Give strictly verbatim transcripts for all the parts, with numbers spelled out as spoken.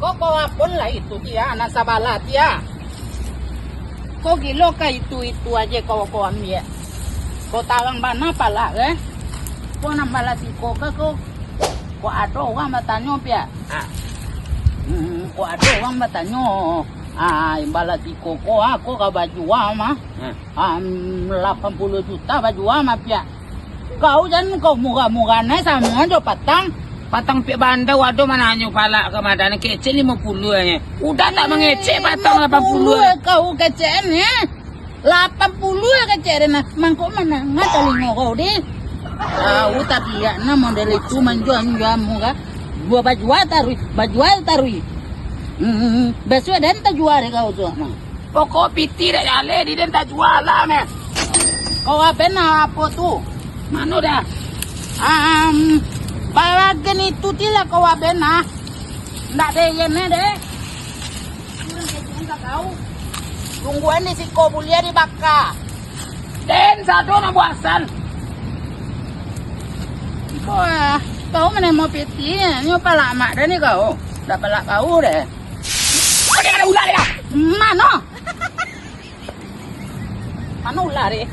Ko, ko apo lah itu, Tia, nan sabalah, Tia. Ko gilo ka itu-itu aja ko, ko ambiak. Ko tarang bana palak, eh. Ko nan balah siko ka ko. Ko ado urang batanyo, Piak. Ah. Hmm, ko ado urang batanyo. Ah, balah siko ko, ah, ko ka bajua mah. Ah. Am, lapan puluah juta bajua mah, Piak. Kau jan kau murah-murah nai samo jo patang. Patang Piak Bandau ado mananyo palak ka madan, kecek limo puluah nyo. Udah tak mangecek patang lapan puluah. Limo puluah kau kecek ni, eh? Lapan puluah kecek ni nah. Mangko manangah talingo kau deh. Kau tabiak nah model itu manjua-jua murah. Dua bajua taruih, bajua taruih. Hmm, besok den tajua deh kau tu. Nah. Pokok piti dak jaleh di den tajua lah, meh. Kau aben apo tu? Mano dah? Am, baragen itu ti lah kau aben ah. Ndak ado iyen deh. Kurang kejuan ka kau. Tungguan di siko buliah dibaka. Den sado nak buasan. Kau, ah, kau manemo piti, nyo palak amak deh ni kau. Dak palak kau deh. Kau dak ado ulah deh lah. Mano? Mano ulah deh?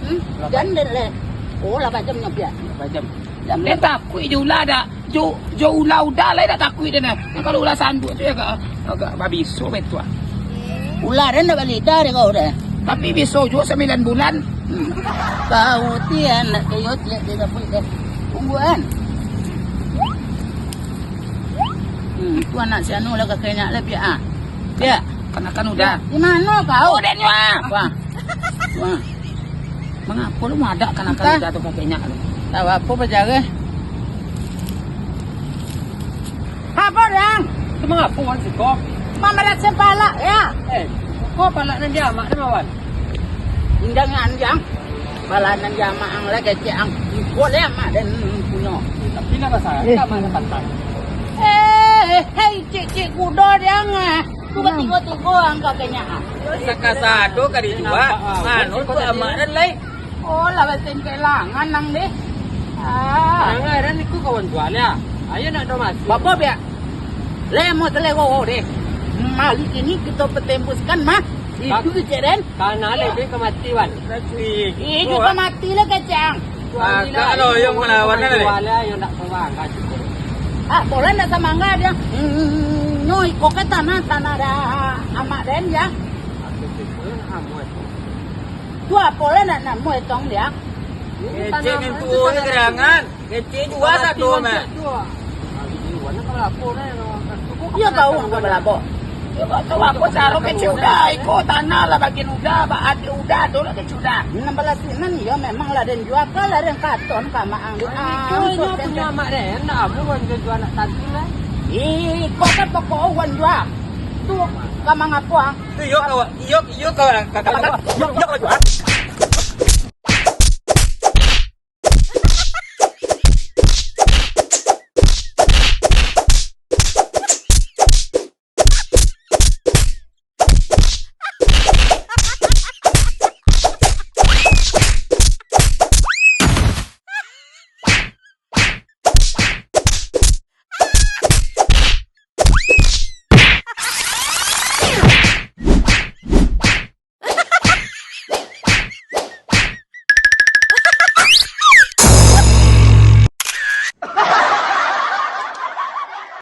Hmm? Jan deh leh. Oh, lah pajam nyo piak. Pajam. Jam deh takuik jo ulah dak. Jo, jo ulah udah lai dak takuik deh nah. Kalau ulah sanduak tu agak, agak babiso betuah. Ulah deh ndak balidah deh kau deh. Tapi biso juo sambilan bulan. Hmm. Kau ti anak kayo tiak deh takuik deh. Tungguan. Hmm, tu anak si anu lah kakenyak lah piak ah. Piak. Kanakan udah. Di mano kau? Oh, deh nyo ah. Wah. Wah. Mangapo lu madak kanakan udah tu kakenyak lu? Tahu apo pajareh? Apo, Dang? Tu mangapo wan siko? Mamarak sempalak ya. Eh, ko palak nan jamak tu, Wan? Indak ngan, Dang. Balanan jamak ang lah kecek ang. Iko lah amak den punyo. Tapi lah basarah, eh, tak mana patang. Eh, hei, cik-cik kudo Dang ah. Tu batigo-tigo ang kakenyak ah. Sakasado ka dijua. Mano tu amak den lai? Oh, lah basengkelangan nang deh. Ah. Jangan, dan iku kawan jual ya. Ayo nak dah mati. Bapa biak. Leh mau selego deh. Mari kini kita pertembuskan mah. Itu kecek den. Kana leh deh kematian. Ih, juga mati lah kecek ang. Agak lo yang melawan kan, deh? Jual lah, yang nak keluar kan. Ah, boleh nak sama enggak dia? Hmm, nyo iko ke tanah, tanah dah amak den ya. Tu apo lah nak namuah tong dia? Kecek pintu ni gerangan. Kecek jua sado mah. Iyo kau nak balabo. Iyo kau tahu apo caro kecek udah. Iko tanah lah bagian udah, ba ati udah tu lah kecek udah. Enam belas sinan iyo memang lah den jua ka lah den katon ka maang di. Iyo, iyo punyo amak den, ndak amuah wan jua nak tantu lah. Iko kan pokok wan jua. Tu ka mangapo ah? Tu iyo kawan, iyo, iyo kawan, kakak, kakak, iyo, iyo kawan jua.